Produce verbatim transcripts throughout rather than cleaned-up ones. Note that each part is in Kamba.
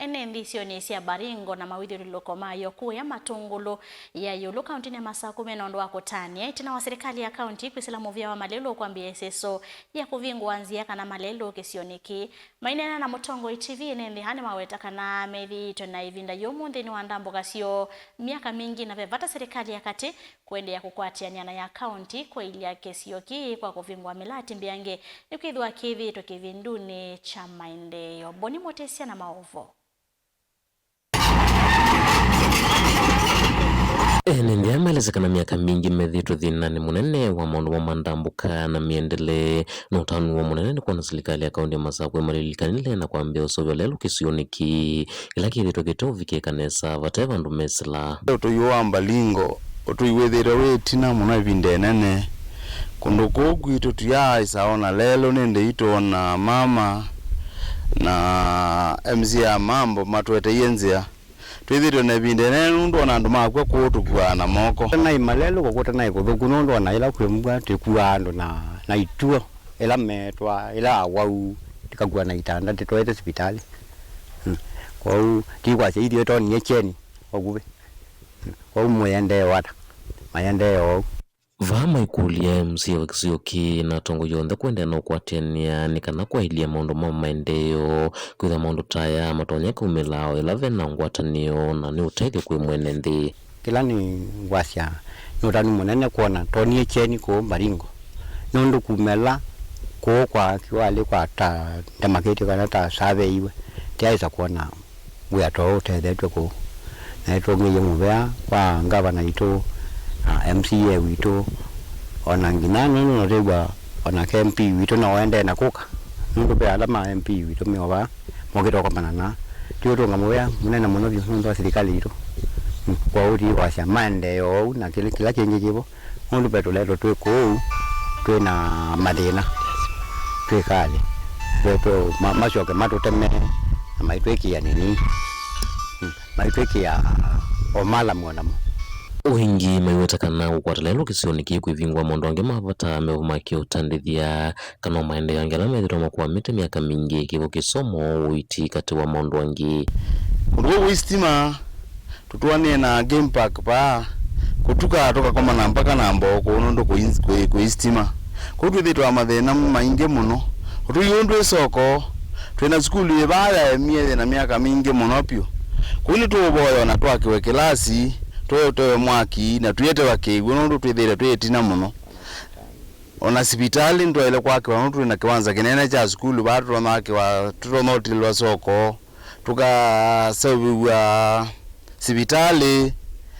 Ene nthĩ isionĩ sya Baringo na mawĩthyũlũlũko mayo kũya Matũngũlũ ya ĩũlũ kaũntĩnĩ ya Masaku mena ũndũ wa kũtanĩa ĩtina wa serikali ya kaũntĩ kwĩsĩla mũvĩa wa malelũ kwambĩĩa ĩseso ya kũvingũa nzĩa kana malelũ kĩsionĩ kĩĩ. Maineena na Mũtongoi T V ene nthĩ aa nĩmaweta kana methĩĩtwe na ĩvinda yũmũ nthĩnĩ wa ndambũka syoo myaka mingĩ na ve vata serikali ya katĩ kũendeea kũkwatĩanĩa na ya kaũntĩ kwaĩlya kĩsio kĩĩ kwa kũvingũa mĩlatĩ mbeange nĩkwĩthĩwa kĩthĩĩtwe kĩvindunĩ kya maendeeo. Boni Mũtĩsya na maũvoo. Ene nthĩ aa maelesya kana myaka mingĩ methĩĩtwe thĩnanĩ mũnene wa maũndũ ma mandambũka na mĩendelee, na ũtanu woo mũnene nĩ kwona silikalĩ ya kaũntĩ ya Masaku ĩmalilikanile na kwambĩĩa ũseũvya lelũ kĩsionĩ kĩĩ kĩla kĩthĩĩtwe kĩteũvikĩka nesa vate vandũ mesĩla. Ũtũi wa Mbalingo, ũtũi wĩthĩĩtwe wĩ ĩtina mũno ĩvinda ĩnene. Kũndũ kũu kwitũ tũyaaĩsa ona lelũ nĩ ndĩitũ ona mama na M C ya mambo matũeteie nzĩa. Twĩthĩĩtwe na ĩvinda ĩnene nũndũ ona andũ makw'a kũũ tũkuaa na moko. Naĩ malelũ kũkũta naĩ kũthũku nũndũ ona ĩla kwĩ mbua twĩkuaa andũ na, na ituo. Ĩla metwa, ĩla awau, tĩkakua na itanda tĩtwaĩte sivitalĩ. Mm. Kwoou, tikwasya ithyĩ twonie kyeni vakuvĩ. Mm. Kwoou mũyendee o ata? Mayendee oou. Vaa maikũlya M C A wa kĩsio kĩĩ na atongoi onthe kũendeea na ũkwatĩanĩa nĩ kana kwaĩlya maũndũ ma maendeeo, kwĩthĩwa maũndũ ta aya matonya kaumĩla o ĩla ve na ngwatanĩo na nĩ ũtethyo kwĩ mwene nthĩ. Kĩla nĩngwasya nĩ ũtanu mũnene kwona twonie kyeni kũũ Baringo, nũndũ kuma ĩla kũũ kwa kiwalĩ kwa ta ndemakĩtye kana ta saveiwe, tyaĩsa kwona wĩa ta ũũ ũtethetw'e kũu. Na nĩtũngĩie mũvea kwa ngavana witũ, na M C A witũ, o na nginya nũndũ nũtwĩw'a o nake M P witũ no aendee na kũka, nũndũ ve ala ma M P witũ me o vaa mokĩte kũkomana na ti ũtũnga mũvea mũnene mũno vyũ nũndũ wa silikalĩ yitũ. Mm, kwoou ti kwasya maendee oou na kĩla, kĩla kĩngĩ kĩvo. Nũndũ ve tũleto twĩ kũu twĩ na mathĩna, twĩkalĩ ve, ve, ma, masyoke matũteme na maitwĩkĩa nini, mm, maitwĩkĩa o malamu o namo. O ĩngĩ maiweta kana kũkwata lelũ kĩsionĩ kĩĩ kwĩvingũa maũndũ angĩ ma vata mevo ma kĩũtandĩthya kana o maendeeo angĩ ala methĩtwe makwamĩte myaka mingĩ, kĩvo, kĩsomo, ũiiti, katĩ wa maũndũ angĩ. Ũndũ ũũ wĩ sitima, tũtũanĩe na game park vaa, kũtuka tũkakomana mpaka na mboo kũu nũndũ kũi, kũi, kũi sitima. Kũu twĩthĩĩtwe na mathĩna maingĩ mũno. Ũtũi ũũ ndwĩ soko, twĩ na sukulu ĩ vaa yaemie yĩ na myaka mingĩ mũno vyũ. Kũu nĩtũũvoya o na twakĩwe kĩlasi, tũetewe mwaki, na tũetewe kĩw'ũ nũndũ twĩthĩĩtwe twĩ ĩtina mũno. O na sivitalĩ nĩtwaĩle kwakĩwa nũndũ twĩ na kĩwanza kĩnene kya sukulu vaa tũtonya kwakĩwa, tũtonya ũtilĩlwa soko. Tũkaseũvĩw'a sivitalĩ,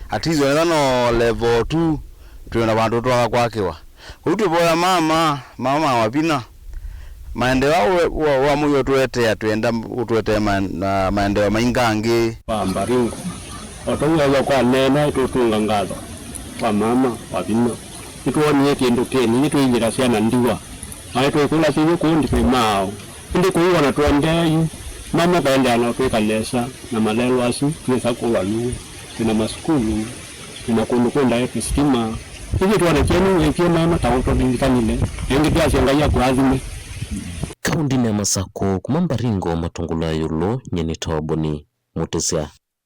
at least onetha no level two, twĩ na vandũ tũtonya kwakĩwa. Kwoou twĩvoya mama, mama wa vinya, maendeeo aa we, wa, wa mũio ũtũetea, twĩenda ũtũetee ma, na maendeeo maingangĩ. Wa Mbaringo. O ta ũu ethwa kwa neena, nĩtũũtũnga ngatho kwa mama wa vinya. Nĩtwoonie kĩndũ kĩnini, nĩtwĩingĩra syana ndiwa. Aĩ twĩkũla kĩw'ũ kũu nditũ maao. Ĩndĩ kũu ona tũendee yu, mama kaendeea na ũtwĩka nesa, na malelũ asu twĩsa kũu Aluĩ, twĩ na masukulu, twĩ na kũndũ kwĩ ndaĩkĩ sitima. Ithyĩ twona kyeni wĩkie mama ta ũtũlilikanile, na ĩngĩ twasya Ngai akũathime. Kaũndĩnĩ ya Masakũ, kuma Mbaringo, Matũngũlũ ya ĩũlũ, nyie nĩ Toboni Mũtĩsya.